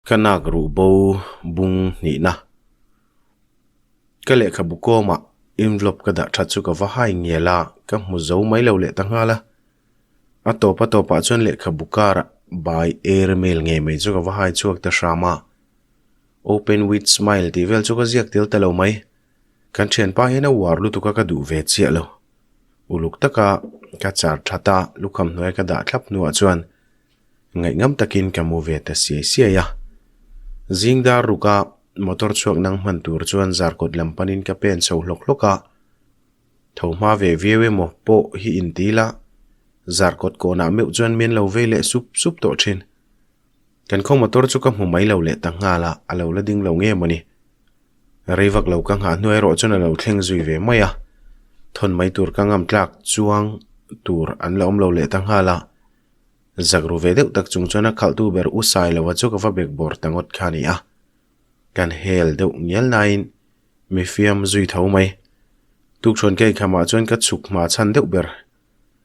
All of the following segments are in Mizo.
Ka nak ruh bo bung hnihna. Ka lehkhabu kawmah envelope ka dah that chu ka va hai ngial a, ka hmu zo mai lo leh ta nghal a. A tawp a tawpah chuan lehkhabu karah by air mail ngei mai chu ka va hai chhuak ta hram a. Open with smile tih vel chu ka ziak tel ta lo mai. Kan thianpa hian a uar lutuk a ka duh ve chiah lo. Uluk taka ka char that a, lukham hnuaia ka dah thlap hnuah chuan Ngaihngam takin ka mu ve ta siai siai a. Zing dar ruka motor chhuak nang hman tur chuan zarkawt lam panin ka pen chho hlawk hlawk a. Tho hma ve viau emaw pawh hi inti la, zarkawt kawnah meuh chuan min lo vei leh sup sup tawh thin. Kan khaw motor chu ka hmu mai lo leh ta nghal a, a lo la ding lo nge mawni. Rei vak lo ka nghah hnu erawh chuan a lo thleng zui ve mai a. Thawn mai tur ka ngam tlak chuang tur an la awm lo leh ta nghal a. Zak ru ve deuh tak chung chuan a khalhtu ber u sai lo a chu ka va bek bawr ta ngawt kha a ni a. Kan hel deuh ngial nain mi fiam zui tho mai. Tukṭhuan ka inkhamah chuan ka chhuk hma chhan deuh ber.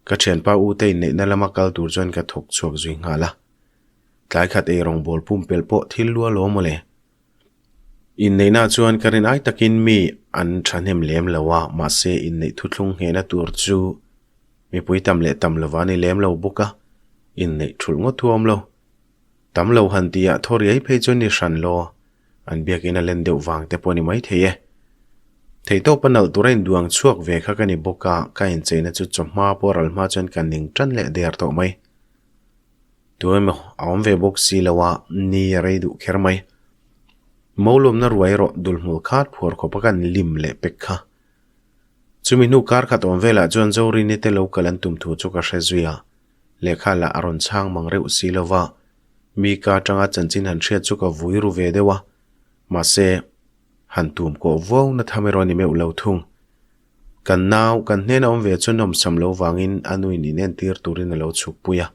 Ka ṭhianpa u te inneihna lama kal tur chuan ka thawk chhuak zui nghal a. Tlai khat ei rawngbawl pumpelh pawh thil lua lo mawle. Inneihna chuan ka rin ai takin mi an thahnem lem lo a, mahse inneih thuthlung nghehna tur chu mipui tam leh tam lova ni lem lo bawk a, inneih thulh ngawt thu a awm lo. Tam lo han tihah thaw riai phei chuan ni hran lo, an biakin a len deuh vang te pawh a ni maithei e. Theihtawpa nalh tura induang chhuak ve kha ka ni bawk a, ka incheina chu chawhma pawh ral hma chuan ka ning tan leh der tawh mai. Tu emaw a awm ve bawk si lo a, ni a rei duh kher mai. Molawmna ruai erawh dulhmul khat phuar khawpa kan lim leh pek kha. Chumi hnu kar khat awm velah chuan Zorini te lo kal an tum thu chu ka hre zui a, lehkha lah a rawn chhang mang reuh si lo va, mi ka atanga chanchin han hriat chu ka vui ru ve deuh a, mahse, han tum kawh vuau na tham erawh a ni meuh lo thung. Kan nau, kan hnena awm ve chu nawmsam lo vangin a nuin inentir turin a lo chhuk pui a.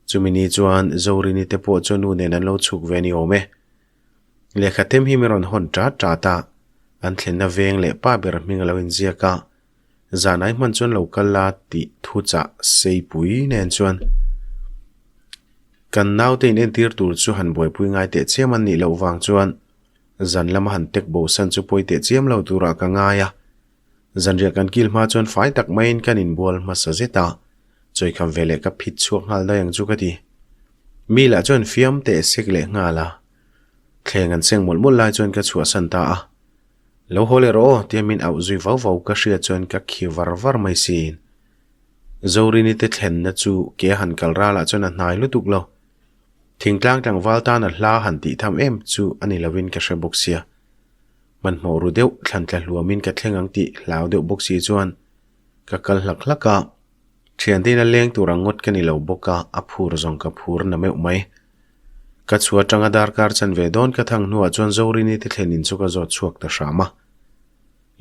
Chumi ni chuan Zorini te pawh chu nu nen an lo chhuk ve ni awm e. Lehkha them hi min rawn hawn ṭat ṭat a, an thlenna veng leh pa ber hming a lo inziak a, zan ai hman chuan lo kal la tih thuchah seipui nen chuan kan naute inentir tur chu han buaipui ngai teh chiam an nih loh vang chuan Zan lama han tek bo san chu pawi teh chiam lo turah ka ngai a. Zanriah kan kil hma chuan fai tak maiin kan inbual hmasa zet a, chawikham ve leh ka phit chhuak nghal daih ang chu ka ti. Mi lah chuan fiam teh sek leh nghal a. Thleng an seng mawlh mawlh lai chuan ka chhuahsan ta a. Lo haw leh rawh aw tia min auh zui vau vau ka hriat chuan ka khi var var mai siin. Zorini te thlenna chu ke a han kal ralah chuan a hnai lutuk lo. Thingtlang tlangval tan a hla han tih tham em chu a ni lovin ka hre bawk sia. Hmanhmawh ru deuh thlan tla hluamin ka thleng ang tih hlau deuh bawk si chuan ka kal hlak hlak a. Thiantein a leng tur ang ngawt ka ni lo bawk a, a phur zawng ka phur na meuh mai. Ka chhuah atanga darkar chan ve dawn ka thang hnuah chuan Zorini te thlen in chu ka zawt chhuak ta hram a.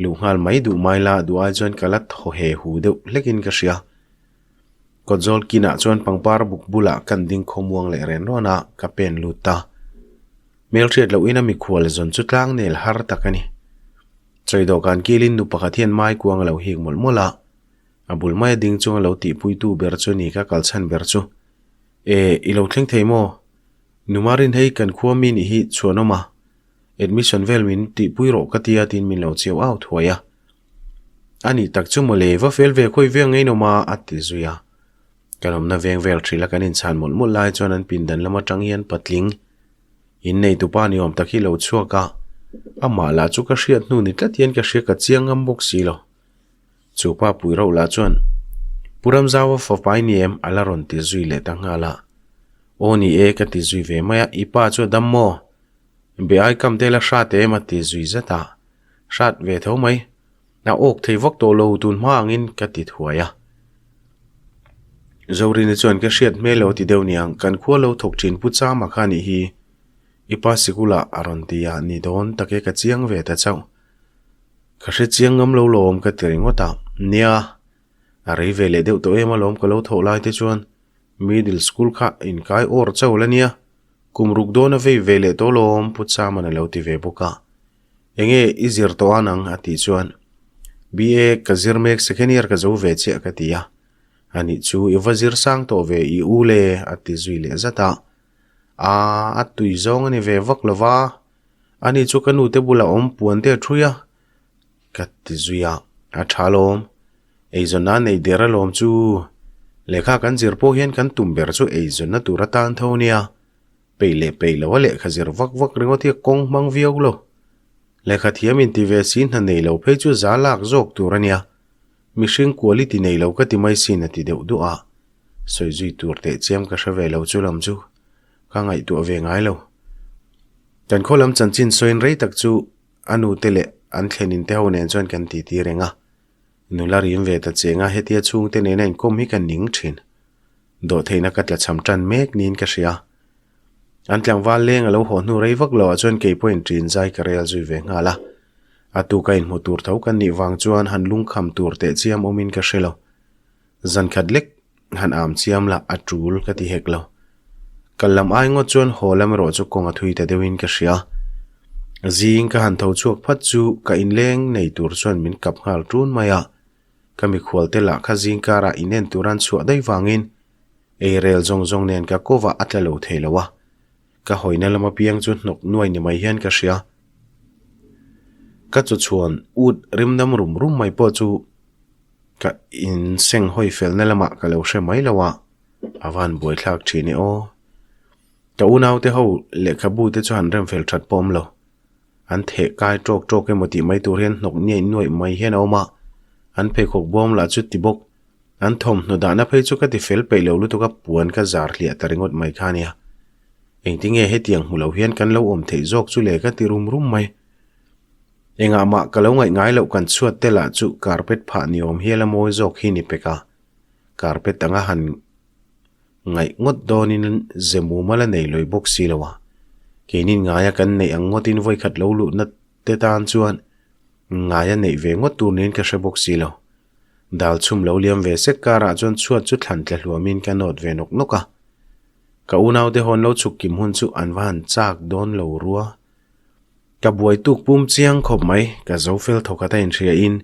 Luh nghal mai duh mai la duh ai chuan ka la thaw he hu deuh hlekin ka hria. Kawtzawl kinah chuan pangpar buk bulah kan ding khawmuang leh ren rawn a, ka pen lut ta. Hmelhriat loh in a mikhual zawn chu tlang nel har tak a ni. Chawi dawhkan kilin nu pakhat hian mai kuang a lo hik mawlh mawlh a, a bul maia ding chunga lo tihpuitu ber chu ni ka kal chhan ber chu. E, i lo thleng thei maw? Nu Marin hei kan khua mi nih hi chhuanawm a, admission vel min tihpui rawh ka tia tiin min lo chiau au thuai a. A nih tak chu mawle, va fel ve khawi veng ngei nawm a, a ti zui a. Kan awmna veng vel hril a kan inchhan mawlh mawlh lai chuan an pindan lam atang hian patling in nei tupa ni awm tak hi lo chhuak a, amah lah chu ka hriat hnu ni tlat hian ka hria ka chiang ngam bawk si lo. Chu pa pui rauh lah chuan Pu Ramzauva fapai ni em a la rawn ti zui leh ta nghal a. Aw ni e ka ti zui ve mai a, i pa chu a dam maw? Be ai kam te la hrat em a ti zui zat a. Hrat ve tho mai. A awk thei vak tawh lo tun hma angin ka ti thuai a. Zorini chuan ka hriat hmel lo ti deuh niang, kan khua lo thawk thin Pu Chama kha nih hi i pa sikula a rawn ti a, ni dawn tak e ka chiang ve ta chauh. Ka hre chiang ngam lo lawm ka ti ringawt a, nia, a rei ve leh deuh tawh em alawm ka lo thawh lai te chuan middle school kha inkai awr chauh la nia, kum ruk dawn a vei ve leh tawh lawm Pu Chama'n a lo ti ve bawk a. Enge i zir tawh a nang? a tih chuan, BA ka zir mek second year ka zo ve chiah ka ti a. Anih chu i va zir sang tawh ve i u le a ti zui leh zat a. Aa, a tui zawng a ni ve vak lo va, ani chu ka nute bulah awm puan te a ṭhui a, ka ti zui a, a ṭha alawm. Eizawnna a nei der alawm chu. Lehkha kan zir pawh hian kan tum ber chu eizawnna tur atan tho nia. Peih leh peih lo a lehkha zir vak vak ringawt hi a kawng hmang viau lo. Lehkha thiam inti ve si hna nei lo phei chu za lak zawk tur a nia. Mihring quality nei lo ka ti mai sin a ti deuh duah a. Sawi zui tur teh chiam ka hre ve lo chu lam chu ka ngaihtuah ve ngai lo. Kan khaw lam chanchin sawiin rei tak chu a nute leh an thlenin te ho nen chuan kan titi reng a. Nula rim ve ta cheng a hetia chhungte nena inkawm hi ka ning thin. Dawhtheihna ka tlachham tan mek niin ka hria. An tlangval leng a lo haw hnu rei vak loah chuan kei pawhin ṭin zai ka rel zui ve nghal a. A tuka inhmu tur tho kan nih vang chuan han lungkham tur teh chiam awmin ka hre lo. Zan khat lek han am chiam lah a ṭul ka ti hek lo. Kal lam ai ngawt chuan haw lam erawh chu kawng a thui ta deuhin ka hria. Zing ka han tho chhuak phat chu ka inleng nei tur chuan min kap nghal ṭun mai a. Ka mikhualte lah kha zing karah inen tur an chhuah daih vangin Ei rel zawng zawng nen ka kovah a tla lo thei lo a, ka hawina lam apiang chu hnawk nuai ni mai hian ka hria. Ka chaw chhuan ut rimnam rum rum mai pawh chu ka inseng hawi felna lamah ka lo hre mai lo a, a van buaithlak thin e aw. Ka unaute ho lehkhabu te chu han rem fel that pawh awm lo. An theh kai tawk tawk emaw tih mai tur hian hnawk niaih nuaih mai hian a awm a, an pheikhawk bawm lah chu ti bawk. An thawmhnaw dahna phei chu ka ti fel peih lo lutuk a, puan ka zar hliah ta ringawt mai kha ania. Engtinge hetiang hmu lo hian kan lo awm theih zawk chu le ka ti rum rum mai. Engah mah ka lo ngaih ngai loh kan chhuat te lah chu carpet phah ni awm hial a mawi zawk hi ni pek a, carpet anga han ngaih ngawt dawnin ze mumal a nei lawi bawk si lo a. Keinin ngaia kan neih ang ngawtin vawikhat lo luhna te tan chuan ngaia neih ve ngawt tur niin ka hre bawk si lo. Dal chhum lo liam ve sek karah chuan chhuat chu thlan tla hluamin ka nawt ve nawk nawk a. Ka unaute hawn lo chhuk kim hun chu an va han chak dawn lo rua. Ka buai tuk pum chiang khawp mai, ka zo fel thawkhat a inhria in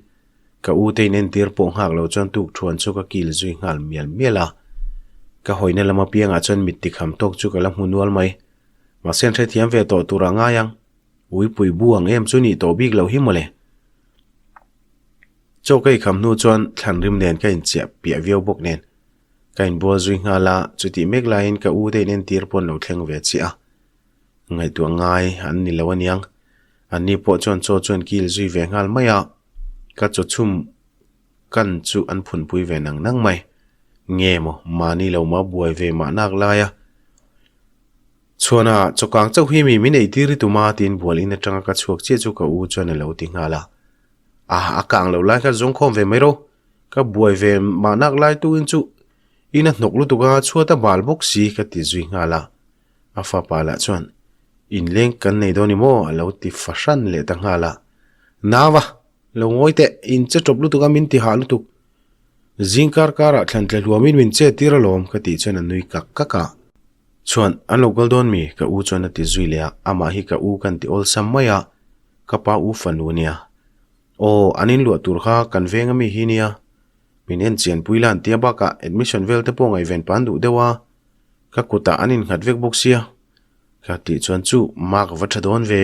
ka u te in entir pawh nghak lo chuan tuk thuan chu ka kil zui nghal mial mial a. Ka hawina lam apiangah chuan mit tikham tawk chu ka la hmu nual mai. Mahse an hrethiam ve tawh tur a ngai ang. Uipui bu ang em chu nih tawh bik loh hi mawle. Chaw ka ikham hnu chuan thlan rim nen ka inchiah piah viau bawk nen ka inbual zui nghal a, chutih mek laiin ka u te in entir pawh an lo thleng ve chiah a. Ngaihtuah ngai an ni lo aniang. Anni pawh chuan chaw chu an kil zui ve nghal mai a, ka chaw chhum kan chu an phunpui ve nang nang mai. Nge maw, mahni lo mah buai ve mah nak lai a. Chhuana, chawkang chauh hi mi min eitir i tum a tiin bual in atanga ka chhuak chiah chu ka u chuan a lo ti nghal a. A, a kang loh lai kha zawngkhawm ve mai ro. Ka buai ve mahnak lai tuin chu in a hnawk lutuk a, chhuat a bal bawk si ka ti zui nghal a. A fapa lah chuan, Inleng kan nei dawn i maw? a lo ti fahran leh ta nghal a. Nau a, lo ngawi teh, in che tawp lutuk a min ti hah lutuk. Zing kar karah thlan tla hluamin min che tir alawm ka tih chuan a nui kak kak a. Chuan, an lo kal dawn mi? Ka u chuan a ti zui leh a, amah hi ka u kan ti awlsam mai a, ka pa u fanu a nia. Aw, an inluah tur kha kan veng ami hi nia. Min en chianpui la an tia bakah admission vel te pawh ngaihven pan duh deuh a, ka kutah an innghat vek bawk sia. Ka tih chuan chu mark va tha dawn ve.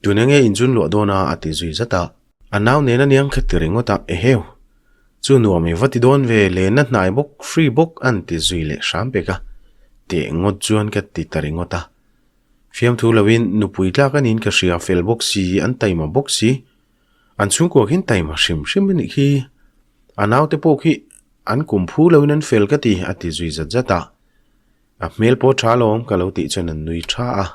Tun enge inchun luah dawn a a ti zui zat a. A nau nen aniang kha ti ringawt a, eheu. Chu nuam i va ti dawn ve, lenna hnai bawk, free bawk an ti zui leh hram pek a. Teh ngawt chuan ka ti ta ringawt a. Fiamthu loin nupui tlak anin ka hria fel bawk si, an taima bawk si. An chhungkua khian taima hrim hrim a nih khi. A naute pawh khi an kum phu loin an fel ka ti, a ti zui zat zat a. A hmel pawh tha alawm ka lo tih chuan an nui tha a.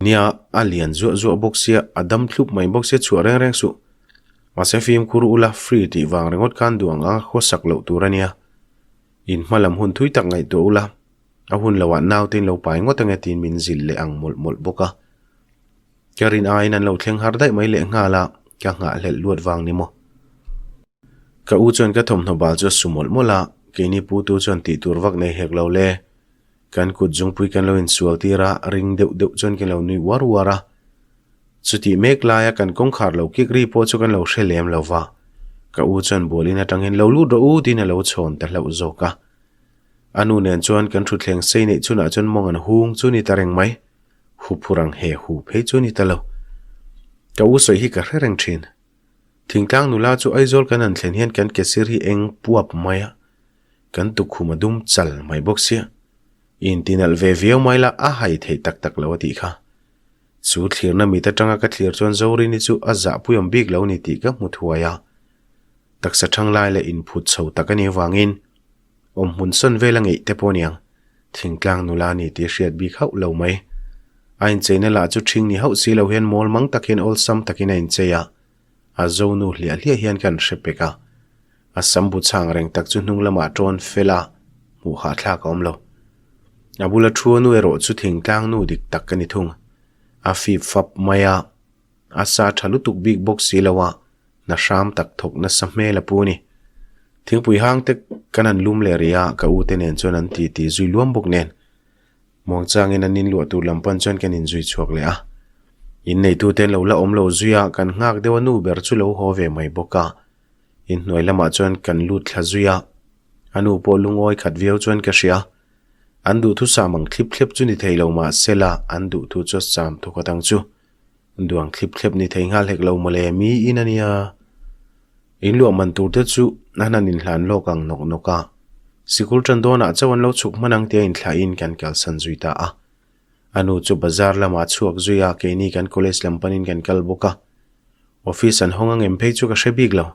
Nia, a lian zuah zuah bawk sia, a dam thlup mai bawk sia chhuah reng reng suh. Mahse fimkhur ula free tih vang ringawt khan duh ang anga khawsak loh tur a nia. In hma lam hun thui tak ngaihtuah ula, a hun loah naute in lo pai ngawt ange tiin min zilh leh ang mawlh mawlh bawk a. Ka rin aiin an lo thleng har daih mai leh nghal a, ka nghahhlelh luat vang ni maw. Ka u chuan ka thawmhnaw bal chu a su mawlh mawlh a, keini putu chuan tih tur vak nei hek lo le. Kan kut zungpui kan lo insual tir a, ring deuh deuh chuan kan lo nui uar uar a. Chutih mek laia kan kawngkhar lo kik ri pawh chu kan lo hre lem lo va. Ka u chuan bualin atangin lo lut rawh u tiin a lo chhawn ta hlauh zawk a. A nu nen chuan kan thutthleng sei neih chhunah chuan mawng an hung chu ni ta reng mai. Huphur ang he hu phei chu ni ta lo. Ka u sawi hi ka hre reng thin. Thingtlang nula chu Aizawl kan han thlen hian kan ke sir hi eng puap mai a, kan tukkhum a dum chal mai bawk sia. Intinalh ve viau mai la a hai theih tak tak lo a tih kha. Chu thlirna mit atanga ka thlir chuan Zorini chu a zahpuiawm bik lo ni tih ka hmu thuai a. Taksa thang lai leh inphut chho tak a nih avangin awmhmun sawn vel a ngeih te pawh aniang thingtlang nula a ni tih a hriat bik hauh lo mai. A incheina lah chu ṭhing ni hauh si lo hian mawl mang tak hian awlsam takin a inchei a, a zonu hliah hliah hian kan hre pek a. A sam bu chhang reng tak chu hnung lamah ṭawn fel a, hmuh hahthlak a awm lo. A bula thu a nu erawh chu thingtlang nu dik tak ka ni thung. A fip fap mai a, a sa ṭha lutuk bik bawk si lo a, hna hram tak thawk nasa hmel a pu a ni. Thingpui hang te kan han lum leh rih a, ka u te nen chuan an ti ti zui luam bawk nen. Muangchangin an inluah tur lam pan chuan kan inzui chhuak leh a. Inneitute an lo la awm lo zui a, kan nghak deuh a nu ber chu lo haw ve mai bawk a. Inhnuai lamah chuan kan lut thla zui a, a nu pawh lungawi khat viau chuan ka hria. An duhthu sam ang thlip thlep chu ni thei lo mah sela an duhthu chu sam thawkhat ang chu. Duang thlip thlep ni thei nghal hek lo mawle mi in a nia. Inluah man tur te chu an han inhlan lawk ang nawk nawk a. Sikul tan dawnah chauh an lo chhuk hman ang tia inthlahin kan kalsan zui ta a. A nu chu bazar lamah a chhuak zui a, keini kan college lam panin kan kal bawk a. Office an hawng ang em phei chu ka hre bik lo.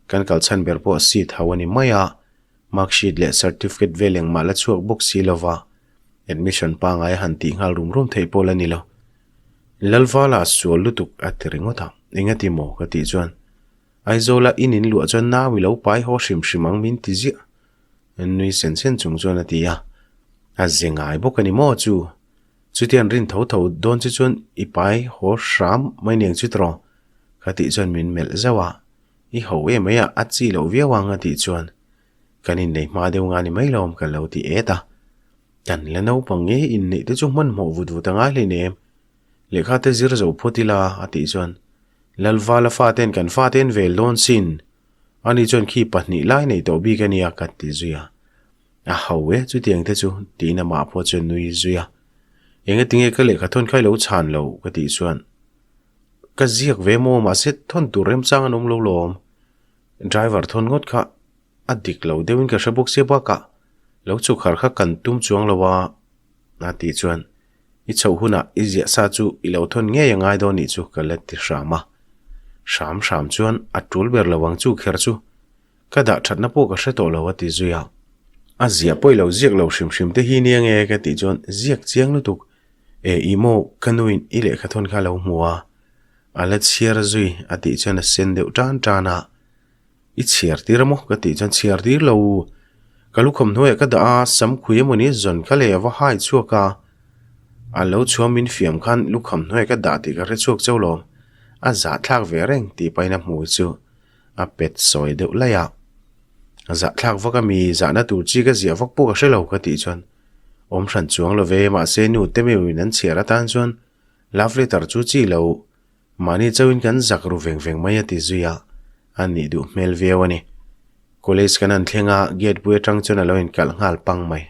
Kan kal chhan ber pawh seat ho a ni mai a, mark sheet leh certificate vel engmah la chhuak bawk si lova, admission pangai a han tih nghal rum rum theih pawh la ni lo. Lalvala sual lutuk a ti ringawt a, engati maw ka tih chuan Aizawla in in luah chuan nau i lo pai haw hrim hrim ang min ti ziah. Nui sen sen chung chuan a ti a, a ze ngai bawk a ni maw chu? Chutiang rin tho tho dawn che chuan i pai haw hram mai niang chu tawh ka tih chuan min melh zauh a, i ho em mai a, a chi loh viau ang a tih chuan kan innei hma deuh nga ni mai lawm ka lo ti et a, kan la naupang nge inneih te chu hmanhmawh vut vut a ngai hleinem, lehkha te zir zo phawt ila a tih chuan Lalvala faten kan faten vel dawn sin. Ani chuan khi pahnih lai nei tawh bik a nia ka ti zui a. A ho e, chutiang te chu, tiin amah pawh chuan nui zui a. Engatinge ka lehkha thawn kha i lo chhan lo ka tih chuan, Ka ziak ve maw mahse thawn tur remchang an awm lo lawm. Driver thawn ngawt kha a dik lo deuhin ka hre bawk sia bakah lo chhuk har kha kan tum chuang lo a, a tih chuan I chhoh hunah i ziah sa chu i lo thawn ngei a ngai dawn nih chu ka la ti hram a. Hram hram chuan a tul ber lo ang chu kher chu ka dah thatna pawh ka hre tawh lo a ti zui a. A ziah pawh i lo ziak lo hrim hrim te hi nia nge ka tih chuan ziak chiang lutuk e i maw ka nuin i lehkha thawn kha a lo hmu a, a la chhiar zui a tih chuan a sen deuh tan tan a. I chhiar tir a maw? Ka tih chuan chhiar tir lo. Ka lukham hnuaiah ka dah a, sam khui emawni zawn kha leh a va hai chhuak a. A lo chhuah min fiam khan lukham hnuaiah ka dah tih ka hre chhuak chauh lo. A zahthlak ve reng tih pahin a hmui chu a pet sawi deuh laih a. A zahthlak vak a mi zahna tur chi ka ziah vak pawh ka hre lo ka tih chuan awm hran chuang lo ve mahse nu te meuhin an chhiar atan chuan love letter chu chi lo Mahni chauhin kan zak ru veng veng mai a ti zui a, a nih duh hmel viau a ni. College kan han thleng a, gate pui atang chuan a lo inkalh nghal pang mai.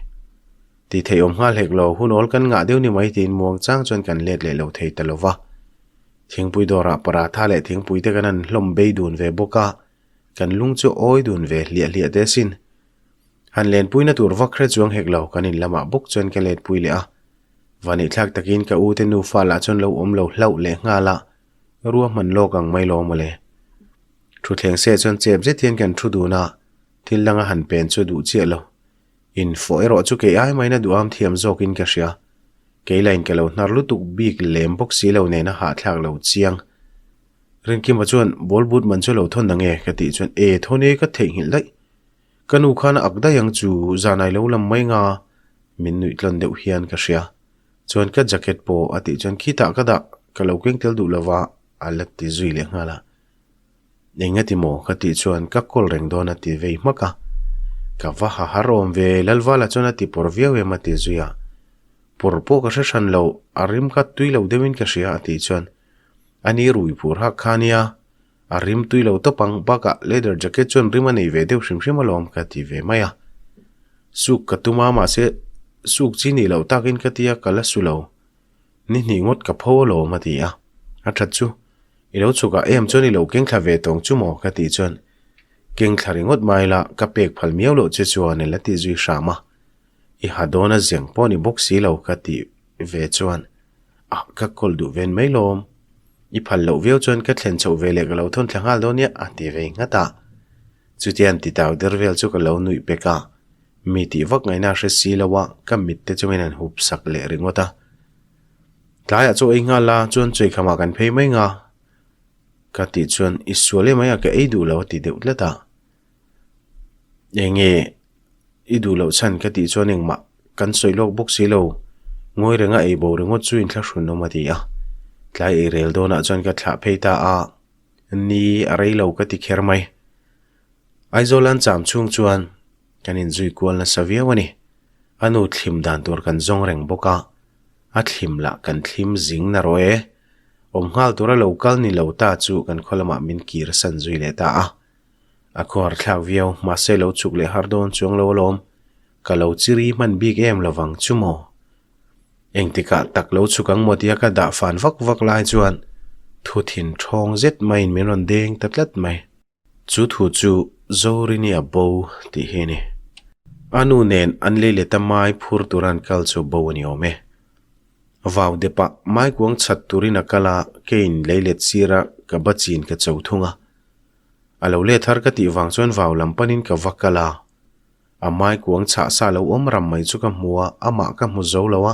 Tih theih awm nghal hek lo, hun awl kan ngah deuh ni mai tiin muang chang chuan kan let leh lo thei ta lo va. Thingpui dawrah paratha leh thingpui te kan han hlawm bei dun ve bawk a, kan lung chu awi dun ve hliah hliah te asin. Han lenpuina tur vak hre chuang hek lo, kan in lamah bawk chuan ka letpui leh a. Vaneihthlak takin ka u te nufa lah chuan lo awm lo hlauh leh nghal a, ruahman lawk ang mai lo mawle. Thutthleng se chuan chep zet hian kan thu dun a, thil danga han pen chu a duh chiah lo. Infawh erawh chu kei ai maina duham thiam zawkin ka hria. Kei lain ka lo hnar lutuk bik lem bawk si lo nen a hahthlak lo chiang. Rinkima chuan ball but man chu lo thawn ang e ka tih chuan e thawn e ka theihnghilh daih. Ka nu khan a ak daih ang chu zanai lo lam mai nga min nuih tlawn deuh hian ka hria. Chuan ka jacket pawh a tih chuan khitah ka dah ka lo keng tel duh lova a la ti zui leh nghal a. Engati maw ka tih chuan ka call reng dawn a ti vei hmak a. Ka va ha har awm ve Lalvala chuan a ti pawr viau em a ti zui a. Pawr pawh ka hre hran lo a rim kha tui lo deuhin ka hria a tih chuan a ni rui phur hak kha nia. A rim tui lo tawp ang, bakah leather jacket chuan rim a nei ve deuh hrim hrim alawm ka ti ve mai a. Suk ka tum a, mahse suk chi nih loh takin ka tia ka la su lo. Ni hnih ngawt ka pho alawm a ti a. A that chu, I lo chhuk ah em chuan i lo keng thla ve tawng chu maw? ka tih chuan keng thla ringawt mai la, ka pek phal miau loh che chuan i la ti zui hram a. I ha dawn a zeng pawh ni bawk si lo ka tih ve chuan ah ka kawl duh ven mai lawm. I phal loh viau chuan ka thlen chhoh ve leh ka lo thawn thla nghal dawn nia a ti ve nghat a. Chutiang ti tau der vel chu ka lo nuih pek a, mi tih vak ngaihna a hre si lo a, ka mit te chungin an hup sak leh ringawt a. Tlaiah chaw ei nghal la chuan chawikhamah kan phei mai nga ka tih chuan i sual em mai a ka ei duh lo a ti deuh tlat a. Enge i duh loh chhan ka tih chuan engmah kan sawi lawk bawk si lo, ngawi renga ei bo ringawt chu inthlahrun awm a ti a. Tlai ei rel dawnah chuan ka thlah phei ta a. Ni a rei lo ka ti kher mai. Aizawl an cham chhung chuan kan inzui kual nasa viau a ni. A nu thlim dan tur kan zawng reng bawk a, a thlim lah kan thlim zing na rawh e. Awm nghal tura lo kal ni lo ta chu kan khaw lamah min kir san zui leh ta a. A khuar thlak viau, mahse lo chuk leh har dawn chuang lo alawm. Ka lo chiri hman bik em lovang chu maw? Engtikah tak lo chhuk ang maw tia ka dah fan vak vak lai chuan thu thin ṭhawng zet maiin min rawn deng ta tlat mai. Chu thu chu Zorini a bo tih hi a ni. A nu nen an lei leta mai phur tura an kal chu bo a ni awm e. Vau depah mai kuang chhat turin a kal a, keiin lei let sira ka ba chin ka cho thung a. A lo let har ka tih vang chuan vau lam panin ka va kal a. A mai kuang chhah sa lo awm ram mai chu ka hmu a, amah ka hmu zo lo a,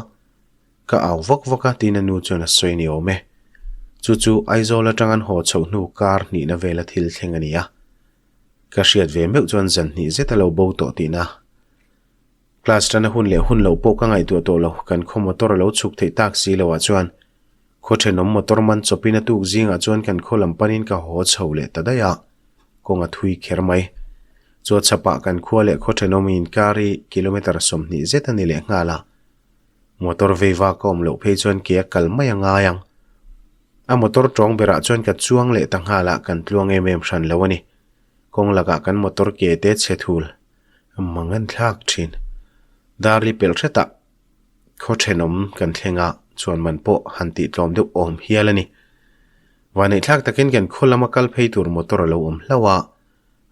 ka au vak vak a tiin a nu chuan a sawi ni awm e. Chu chu Aizawl atang an haw chhoh hnu kar hnihna vela thil thleng a ni a. Ka hriat ve meuh chuan zan hnih zet a lo bo tawh tihna. Class tana hun leh hun loh pawh ka ngaihtuah tawh lo, kan khaw motor a lo chhuk theih tak si lo ah chuan Khaw thenawm motor man chawpin a tuk zingah chuan kan khaw lam panin ka haw chho leh ta daih a, kawng a thui kher mai. Chua chhapah kan khua leh khaw thenawm inkar hi kilometre 20 zet a ni leh nghal a. Motor vei vak a awm loh phei chuan ke a kal mai a ngai ang. A motor tawng berah chuan ka chuang leh ta nghal a, kan tluang em em hran lo a ni. Kawng lakah kan motor ke te chhe thul mang an thlak thin. Darli pelh hretah Khaw thenawm kan thleng a, chuan man pawh han tih tlawm deuh awm hial a ni. Vaneihthlak takin kan khaw lama kal phei tur motor a lo awm hlauh a,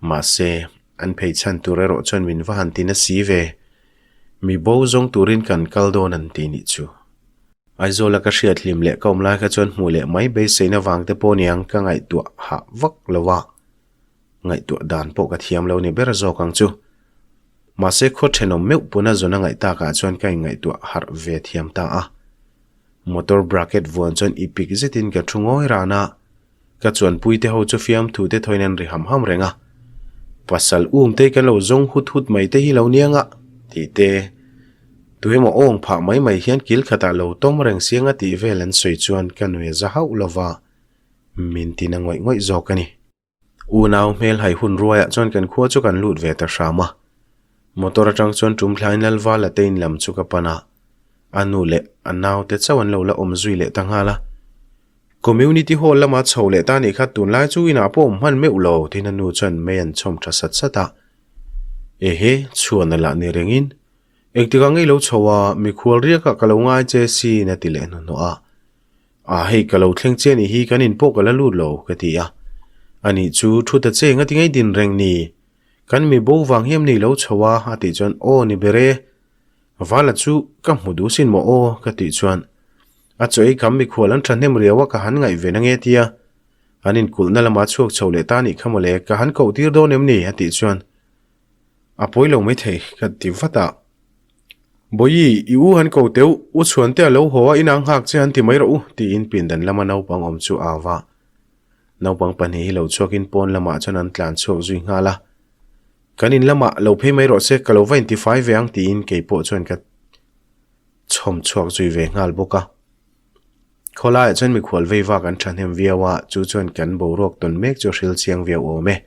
mahse, an phei chhan tur erawh chuan min va han ti na si ve. Mi bo zawng turin kan kal dawn an ti nih chu. Aizawla ka hriat hlim leh ka awm lai kha chuan hmuh leh mai beiseina vang te pawh niang ka ngaihtuah hah vak lo a. Ngaihtuah dan pawh ka thiam lo ni ber zawk ang chu. Mahse khaw thenawm meuh puna zawn a ngaih takah chuan ka inngaihtuah harh ve thiam ta a. Motor bracket vuan chuan i pik zetin ka thu ngawi ran a, ka chuanpui te ho chu fiamthu te thawiin an ri ham ham reng a. Pasal um te kan lo zawng hut hut mai te hi lo niang a, tih te, tuemaw awng phah mai mai hian kil khatah lo tawm reng siang a tih vel an sawi chuan ka nui a za hauh lova, min tina ngawih ngawih zawk a ni. Unau hmel hai hun ruaiah chuan kan khua chu kan lut ve ta hram a. Motor atang chuan tum thlain Lalvala te in lam chu ka pan a. A nu leh a naute chauh an lo la awm zui leh ta nghal a. Community hall lama chho leh ta nih kha tunlai chu inah pawh awm hman meuh lo tiin a nu chuan mei an chhawm tha sat sat a. Ehe, chhuan a lah ni rengin engtikah ngei lo chho a, mikhual riakah ka lo ngai che sin a ti leh hnuhnawh a. Ah hei ka lo thleng che anih hi kan in pawh ka la lut lo ka ti a. Ani chu thu ta che nga ti ngei din reng ni. Kan mi bo vang hiam nei lo chho a a tih chuan aw ni ber e. Vala chu ka hmu duh sin maw aw ka tih chuan a chaw ei kham mikhual an thahnem riau a ka han ngaih ve na nge tia. An inkulhna lama chhuak chho leh ta nih kha mawle ka han koh tir dawn em ni a tih chuan A pawi lo maithei ka ti vat a. Bawihi, i u han ko teuh, u chhuan te a lo haw a, inah nghak che han ti mai rawh u, tiin pindan lama naupang awm chu a va. Naupang pahnih hi lo chhuakin pawn lamah chuan an tlan chhuak zui nghal a. Kan in lamah lo phei mai rawh se, ka lo va intifai ve ang tiin kei pawh chuan ka chhawm chhuak zui ve nghal bawk a. Khawlaiah chuan mikhual vei vak an thahnem viau a, chu chuan kan boruak tawn mek chu a hril chiang viau awm e.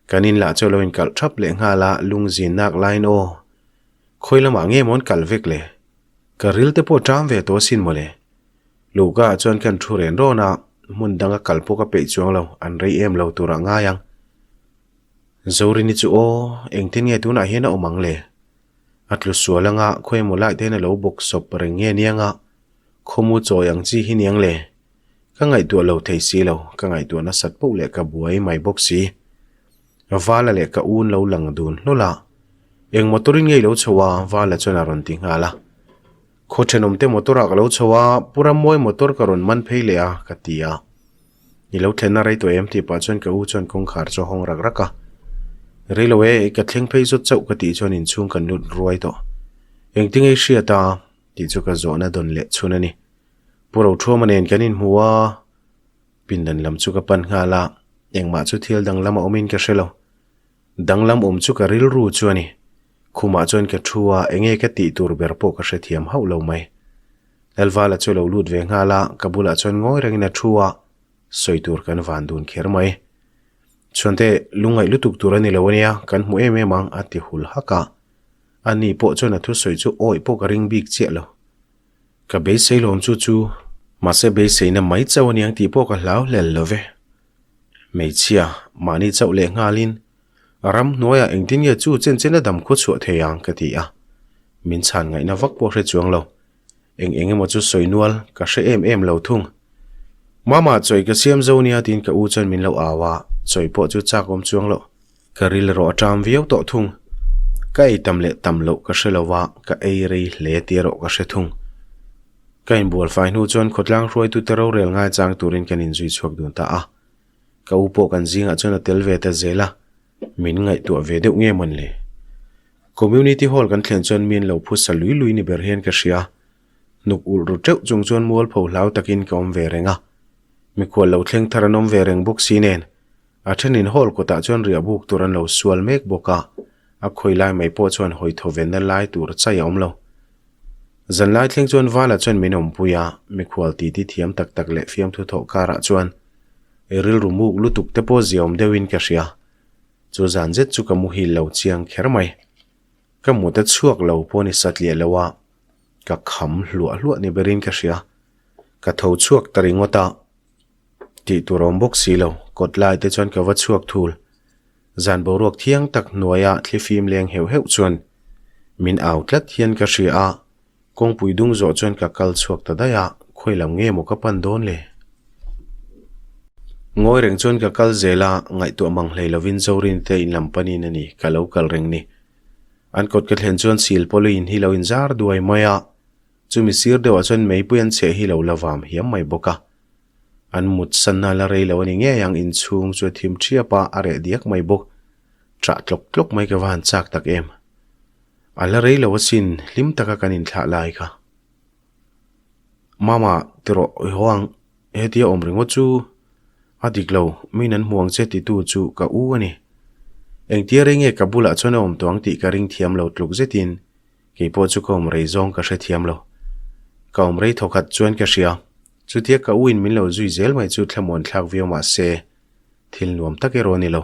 Kan in lah chu a lo inkalh thap leh nghal a, lungzin nak laiin aw, khawi lamah nge maw an kalh vek le? Ka ril te pawh ṭam ve tawh asin mawle. Luhka ah chuan kan thu ren rawn a, hmun danga kal pawh ka peih chuang lo, an rei em lo tur ah ngai ang. Zorini chu aw, engtin nge tunah hian a awm ang le? A tlu sual anga khawi emaw lai te hian a lo bawk sawp reng nge aniang a, khawmu chawi ang chi hi niang le. Ka ngaihtuah lo thei si lo, ka ngaihtuah nasat poh leh ka buai mai bawk si. Vala leh ka un lo lang dun hlawl a, eng motor in nge i lo chho a? Vala chuan a rawn ti nghal a. Khaw thenawmte motor ah ka lo chho a, Pu Rammawi motor ka rawn man phei leh a, ka ti a. I lo thlenna rei tawh em tih pah chuan ka u chuan kawngkhar chu a hawng rak rak a. Rei lo e, ka thleng phei zawt chauh ka tih chuan inchhung kan lut ruai tawh. Engtinge i hriat a? tih chu ka zawhna dawn leh chhun a ni. Pu Rothuama nen kan inhmu a, pindan lam chu ka pan nghal a, engmah chu thil danglam a awmin ka hre lo. Danglam awm chu ka rilru chu a ni. Khumah chuan ka thu a, enge ka tih tur ber pawh ka hrethiam hauh lo mai. Lalvala chu a lo lut ve nghal a, ka bulah chuan ngawi rengin a thu a, sawi tur kan van dun kher mai. Chhuante, lungngaih lutuk tur a ni lo ania, kan hmu em em ang, a ti hul hak a. Ani pawh chuan a thusawi chu awih pawh ka ring bik chiah lo. Ka beisei lawm chu chu, mahse beiseina mai chauh aniang tih pawh ka hlau hlel lo ve. Hmeichhia, mahni chauh leh nghalin, ram hnuaiah engtin nge chu chen chen a dam khaw chhuah thei ang ka ti a. Min chhan ngaihna vak pawh hre chuang lo. Eng eng emaw chu sawi nual ka hre em em lo thung. Mama, chawi ka siam zo nia tiin ka u chuan min lo au a, chawi pawh chu chak awm chuang loh. Ka ril erawh a ṭam viau tawh thung. Ka ei tam leh tam loh ka hre lo a, ka ei rei hle tih erawh ka hre thung. Ka inbual fai hnu chuan khawtlang hruaitute rorel ngaichang turin kan inzui chhuak dun ta a. Ka u pawh kan zingah chuan a tel ve ta zel a, min ngaihtuah ve deuh nge mawn le? Community Hall kan thlen chuan mi an lo phusa lui lui ni ber hian ka hria. Hnuk ulh ru teuh chung chuan mualpho hlau takin ka awm ve reng a. Mikhual lo thleng thar an awm ve reng bawk si nen, a thenin hall kawtah chuan riah buk tur an lo sual mek bawk a, a khawi lai mai pawh chuan hawi thaw venna lai tur chai a awm lo. Zanlai thleng chuan Vala chuan min awmpui a, mikhual titi thiam tak tak leh fiamthu thawh karah chuan rilru muk lutuk te pawh ziaawm deuhin ka hria. Chu zan zet chu ka muhil lo chiang kher mai. Ka mut a chhuak lo pawh ni satliah lo a, ka kham hluah hluah ni berin ka hria. Ka tho chhuak ta ringawt a, tih tur awm bawk si lo, kawt lai te chuan ka va chhuak thul. Zan boruak thiang tak hnuaia thlifim leng heuh heuh chuan min au tlat hian ka hria a, kawngpui dung zawh chuan ka kal chhuak ta daih a, khawi lam nge maw ka pan dawn le? Ngawi reng chuan ka kal zel a, ngaihtuah mang hlei lovin Zorin te in lam panin a ni, ka lo kal reng ni. An kawt ka thlen chuan sil pawlin hi lo inzar duai mai a, chumi sir deuhah chuan meipui an chheh hi lo la vam hiam mai bawk a. An mut sanna la rei lo a ni ngei ang, inchhung chu a thim thiap a, a reh diak mai bawk. Ṭah tlawk tlawk mai ka va han chak tak em. A la rei lo asin, hlim taka kan inthlah lai kha. Mama, tirawh i haw ang, hetia awm ringawt chu a dik lo, min an hmu ang che titu chu ka u a ni. Engtia rei nge ka bulah chuan a awm tawh ang tih ka ring thiam lo tluk zetin kei pawh chu ka awm rei zawng ka hrethiam lo. Ka awm rei thawkhat chuan ka hria. Chutia ka uin min lo zui zel mai chu thlamuan thlak viau mah se, thil nuam tak erawh a ni lo.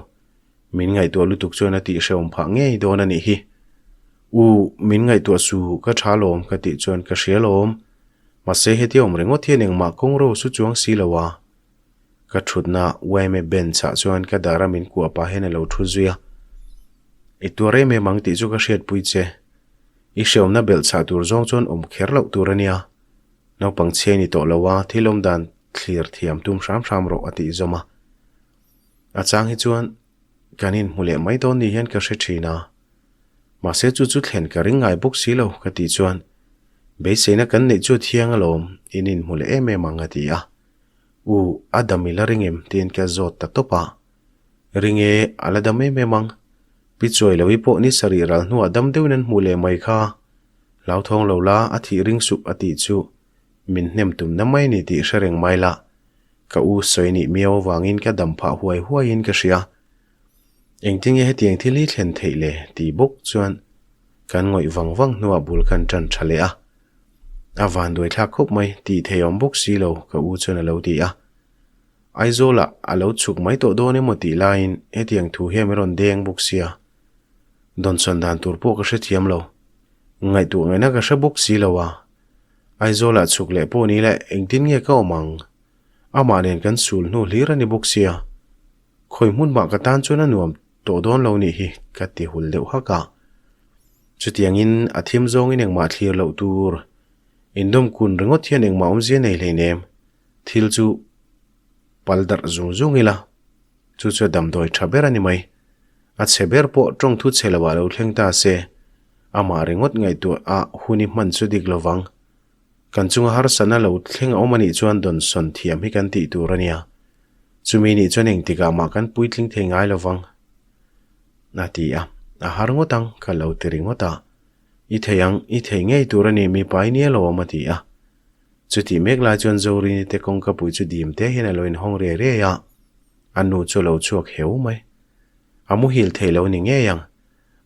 Min ngaihtuah lutuk chuan a tih hrehawm phah ngei dawn a nih hi. U, min ngaihtuah su, ka tha lawm ka tih chuan ka hria lawm. Mahse hetia awm ringawt hian engmah kawng ro su chuang si lo a. Ka thutna yma bench ah chuan ka dar a min kuah pah hian a lo thu zui a. I tuar em em ang tih chu ka hriatpui che. I hrehawmna belh chhah tur zawng chuan awm kher loh tur a nia. Naupang chhia ni tawh lo a, thil awm dan thlir thiam tum hram hram rawh a tih zawm a. A chang hi chuan kan inhmu leh mai dawn ni hian ka hre thin a. Mahse chu chu thlen ka ring ngai bawk si lo ka tih chuan beiseina kan neih chu a thiang alawm, in inhmu leh em em ang a ti a. U, a dam i la ring em? tiin ka zawt ta tawp a. Ring e, a la dam em em ang. Pi Chuai lo i pawh ni sarih ral hnuah dam deuhin an hmuh leh mai kha. Hlauthawng lo la, a thih ring suh a tih chu min hnem tumna mai ni tih hre reng mai la. Ka u sawi nih miau avangin ka dam phah huai huaiin ka hria. Engtin nge hetiang thil hi thlen theih le? tih bawk chuan kan ngawih vang vang hnuah bul kan tan tha leh a. A vanduai thlak khawp mai, tih thei awm bawk si lo, ka u chuan a lo ti a. Aizawlah a lo chhuk mai tawh dawn emaw tih laiin hetiang thu hian min rawn deng bawk sia. Dawnsawn dan tur pawh ka hrethiam lo. Ngaihtuah ngaihna ka hre bawk si lo a. Aizawlah chhuk leh pawh ni leh engtin nge ka awm ang? Amah nen kan sul hnu hlir a ni bawk sia. Khawi hmun mah ka tan chuan a nuam tawh dawn lo nih hi ka ti hul deuh hak a. Chutiangin a thim zawngin engmah thlir loh tur. Indawm kun ringawt hian engmah awmzia nei hleinem. Thil chu pal darh zung zung ila, chu chu a damdawi tha ber a ni mai. A chhe ber pawh tawng thu chhe loah lo thleng ta se, amah ringawt ngaihtuah a hun i hman chu dik lovang. Kan chunga harsatna lo thleng a awm a nih chuan dawnsawn thiam hi kan tih tur a nia. Chumi nih chuan engtikah mah kan puitling thei ngai lovang. A ti a, a har ngawt ang, ka lo ti ringawt a. I thei ang, i thei ngei tur a ni, mipa i nia lo awm a ti a. Chutih mek lai chuan Zorini te kawngka pui chu dim te hian a lo inhawng riai riai a, a nu chu a lo chhuak heu mai. A muhil thei lo ni ngei ang.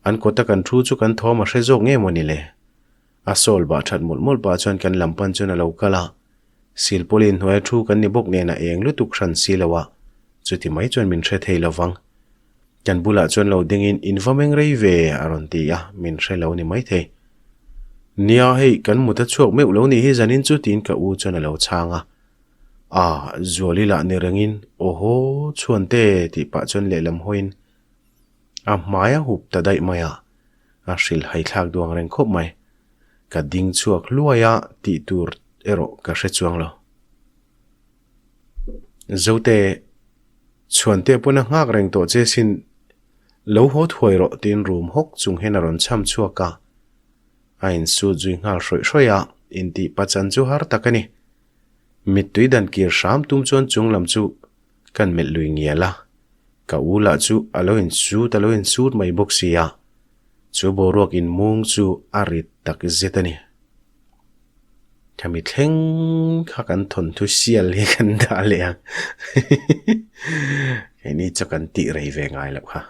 An kawta kan thu chu kan thawm a hre zawk nge maw ni le? A sawl bah that mawlh mawlh pah chuan kan lam pan chuan a lo kal a. Silpawlin hnuaia thu kan ni bawk nen a eng lutuk hran si lo a, chuti mai chuan min hre thei lo vang. Kan bulah chuan lo dingin in va meng rei ve a rawn ti a, min hre lo ni maithei. Nia hei kan mut a chhuak meuh lo nih hi zanin chu tiin ka u chuan a lo chhang a. A, Zuali lah ni rengin, Awhaw, chhuante tih pah chuan lehlam hawiin a hmai a hup ta daih mai a. A hrilh haithlak duang reng khawp mai. Ka ding chhuak hluai a tih tur erawh ka hre chuang lo. Zote, Chhuante pawn a nghak reng tawh che sin, lo haw thuai rawh tiin rum hawk chung hian a rawn cham chhuak a. A insut zui nghal hrawih hrawih a, intih pachan chu har tak a ni. Mittui dan kir hram tum chuan chung lam chu kan melh lui ngial a, ka u lah chu a lo insut a lo insut mai bawk si a, chu boruak inmung chu a rit tak zet a ni. Khami thleng kha kan thawnthu sial hi kan dah leh ang. Keini chu kan tih rei ve ngai loh kha.